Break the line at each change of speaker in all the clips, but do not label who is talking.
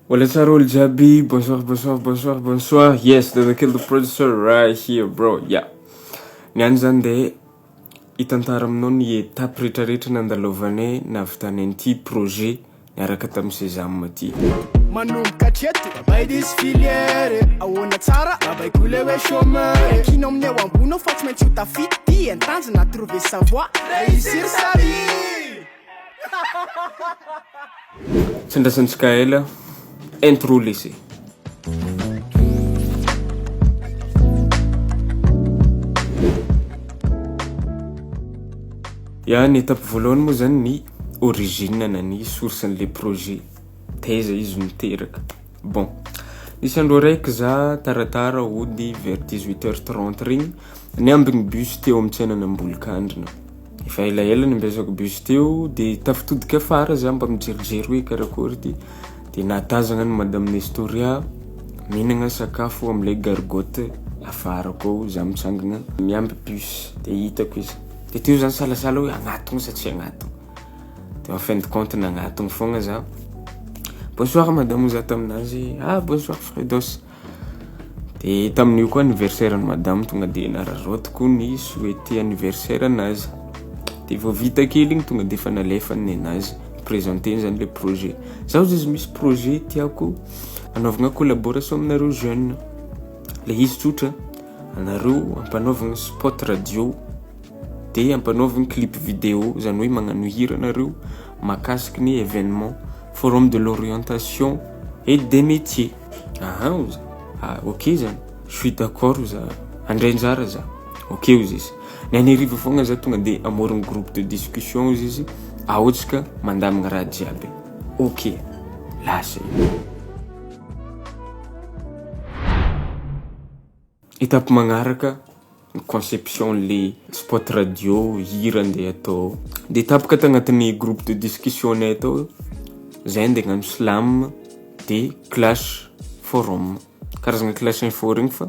Mbola tsara olo jiaby, bonsoir bonsoir bonsoir bonsoir, yes the kill the producer right here bro, yeah. Ny any zany de hitantara aminao ny étape rehetrarehetra nandalovanay nahavitany an'ity projet niaraka tamin'ny Sesame ty.
Manomboka hatreto, babay diso filière Ahoana tsara, babay koa le hoe chômeur Ankino amin'ny eo ambony ao fa tsy maintsy ho tafita Ty ny tanjona, trouver sa voie, réussir sa vie.
Tsy andrasantsika ela, intro lese. Ya, ny étape voalohany moa zany ny origine na ny source an'le projet, taiza izy no teraka. Bon, nisy andro araiky za taratara hody vers 18 heures 30 regny, niambigny bus teo amin'ny tsenan'Ambolokandrina. Efa elaela niambesako bus teo de tafitodika afara za mba mijerijery hoe karakory ty de nahatazagna an'i madame Nestoria mihinagna sakafo am'lay gargotte afarako ao za mitsangana miamby bus de hitako izy de teo za nisalasala hoe agnatogno sa tsy agnatogno de en fin de compte nagnatogno foagna za. Bonsoir madame hoy za taminazy, ah bonsoir Fredos. De tamin'io koa anniversaire an'i madame tonga de nararaotiko ny souhaiter anniversaire anazy. De vao vita kely igny tonga de efa nalefany nenazy, présenter zany le projet. Zaho izy misy projet tiako anaovagna collaboration aminareo jeune. Le izy tsotra, anareo ampanaovagna spot radio de ampanaovagna clip vidéo, zany hoe magnano hira anareo mahakasiky ny événement forum de l'orientation et des métiers. Aha oza, ah ok zany, je suis d'accord oza, handray anjara za, ok ozy izy. Ny any hariva foagna za tonga de hamorogno groupe de discussion ozy izy, ahotsika mandamigna raha jiaby, ok, lasa io. Étape magnaraka ny conception le spot radio, hira andeha atao. De tapaka tagnatin'ny groupe de discussion nay tao, zay andeha hagnano slam de clash forum, karazagna clash info regny fa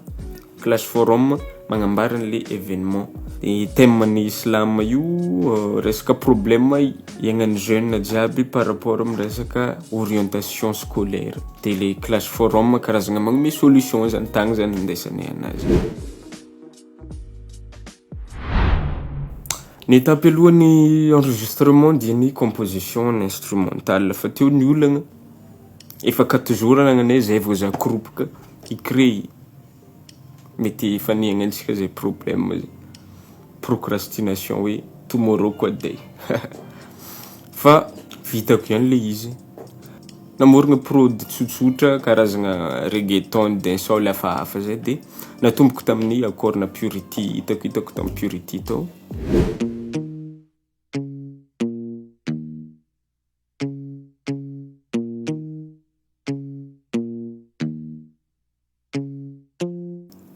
clash forum magnambara an'le événement. De thème ny slam io resaka problème iaignan'ny jeune jiaby par rapport amin'ny resaka orientation scolaire. De le clash forum karazagna magnome solution zany, tagny zany nindesanay anazy. Ny étape alohan'ny enregistrement dia ny composition ny instrumental fa teo ny olagna efa quatre jours anagnanay zay vao za koropoka hi-créer. Mety efa niaignantsika zay problème zay, procrastination hoe tomorrow koa day fa vitako ihany le izy. Namorogna prod tsotsotra karazagna reggaeton, dancehall hafahafa zay de natomboko tamin'ny accord-na Purity, hitako hitako tamin'ny Purity tao.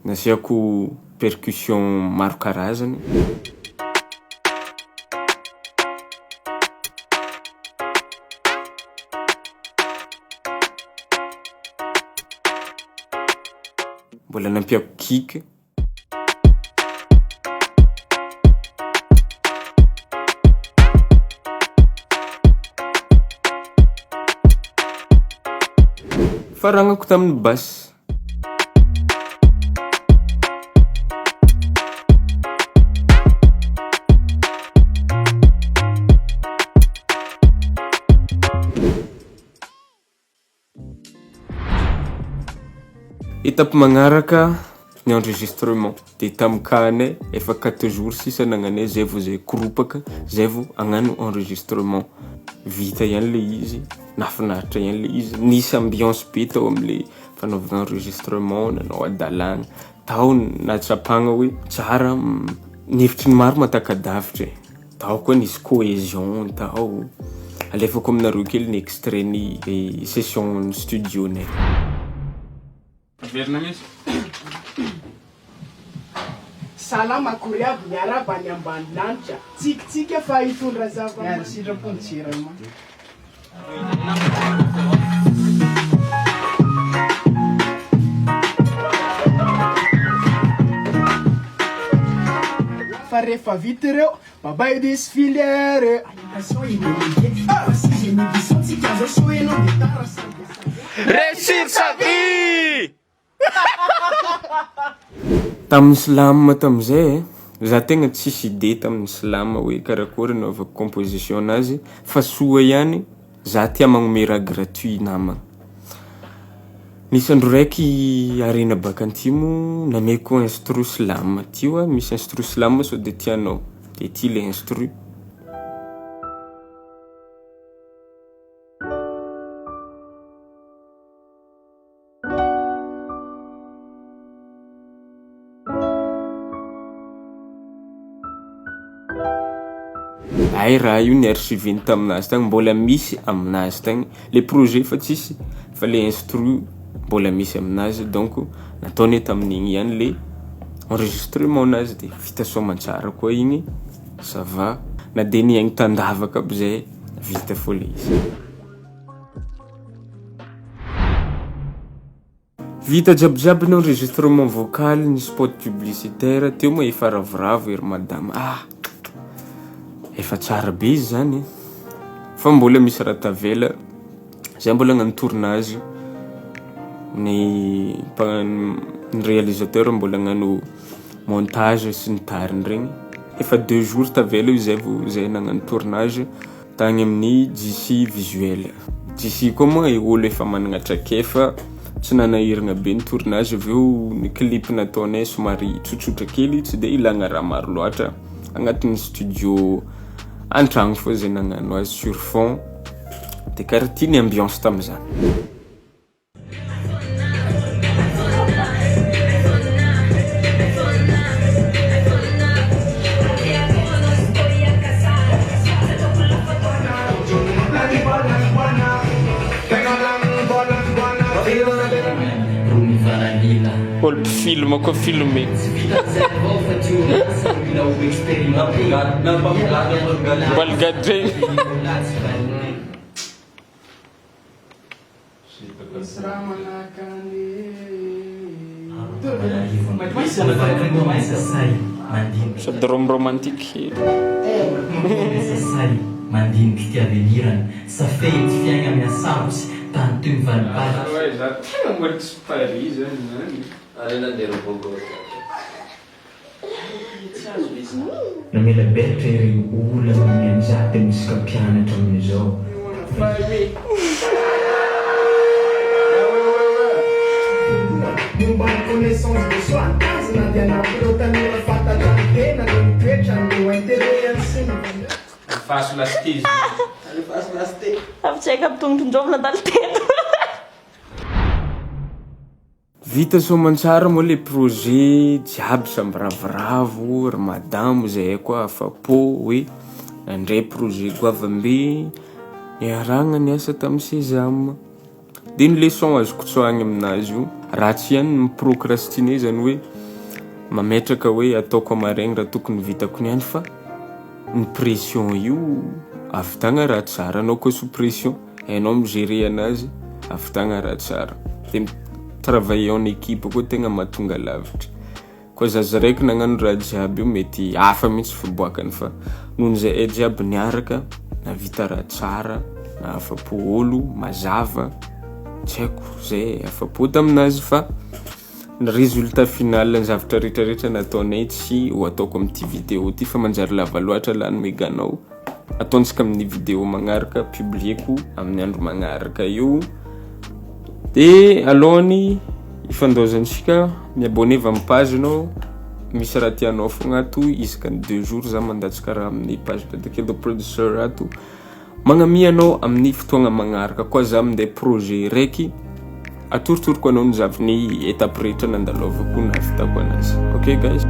Nasiako percussion maro karazany. Mbola nampiako kick. Faragnako tamin'ny basse. Étape magnaraka ny enregistrement de tamin'ny cas-nay efa quatre jours sisa anagnanay zay vao zay koropaka zay vao hagnano enregistrement. Vita ihany le izy, nahafinaritra ihany le izy, nisy ambiance be tao am'le fanaovana enregistrement, nanao hadalagna, tao nahatsapagna hoe tsara ny hevitry ny maro mahataka-davitra e. Tao koa nisy cohésion tao. Alefako aminareo kely ny extrait ny session studio-nay.
Averina mihitsy.
Salama akory aby miarahaba any ambany lanitra tsiky tsika fa hitondra zava
Miandry sitrapo ny jirama.
Fa rehefa vita ireo babay diso filière.
Réussir sa vie! Tamin'ny slam tam'zay e, za tegna tsisy idée tamin'ny slam hoe karakory anaovako composition anazy, fa soa ihany za tia magnome raha gratuit namagna. Nisy andro raiky Arena baka antimo nameko instru slam, ty oa misy instru slam sao de tianao, de ty le instru. Ay raha io ni-archiveny taminazy tagny, mbola misy aminazy tagny, le projet fa tsisy fa le instru mbola misy aminazy, donc nataonay tamin'igny ihany le enregistrement-nazy de vita soamantsara koa igny, ça va, na de niaigny tandavaka aby zay vita fô le izy. Vita jiabijiaby ny enregistrement vocal, ny spot publicitaire, teo moa efa ravoravo ery madama, ah efa tsara be izy zany e, fa mbola misy raha tavela, zay mbola hagnano tournage, ny mpagnano ny réalisateur mbola hagnano montage sy ny tariny regny, efa deux jours tavela io zay vao zay nagnano tournage. Tagny amin'ny JC Visuel. JC koa moa olo efa managna traikefa, tsy nanahiragna be ny tournage avy eo ny clip nataonay somary tsotsotra kely tsy de ilagna raha maro loatra, agnatin'ny studio an-tragno fô zay nagnano azy sur fond de karaha ty ny ambiance tamizany. Olo mpifilm koa filmé. Mbola gadraigny. Sady rom romantique hely. Za tegna mbola tsy pare zany zany.
Namelabelatra ireo olana mianjady amintsika mpianatra amin'izao.
Vita soamantsara moa le projet jiaby samby ravoravo, ry madamo zahay koa afa-po hoe nandray projet goavambe niarahagna niasa tamin'ny Sesame. De ny leçon azoko tsoahigna aminazy io, ratsy ihany ny mi-procrastiner zany hoe mametraka hoe ataoko amaraigny raha tokony vitako niany fa ny pression io ahavitagna raha tsara, anao koa sous pression. Hainao mi-gerer anazy ahavitagna raha tsara. De mi-travailler en équipe koa tegna mahatonga lavitra. Koa zaza raiky nagnano raha jiaby io mety hafa mihitsy fiboakany fa noho zahay jiaby niaraka nahavita raha tsara, nahafa-po ôlo, mazava, tsy haiko zay afa-po taminazy fa ny résultat final ny zavatra rehetrarehetra nataonay tsy ho ataoko amin'ity vidéo ty fa manjary lava loatra lany meganao. Ataontsika amin'ny vidéo magnaraka publieko amin'ny andro magnaraka io. De alohan'ny hifandaozantsika, mi-abonnez amin'ny page anao, misy raha tianao fogna ato isaka ny deux jours za mandatsaka raha amin'ny page Dadakely the producer ato. Magnamia anao amin'ny fotoagna magnaraka koa za minday projet raiky atorotoroko anao ny zavy ny étape rehetra nandalovako nahavitako anazy. Ok guys.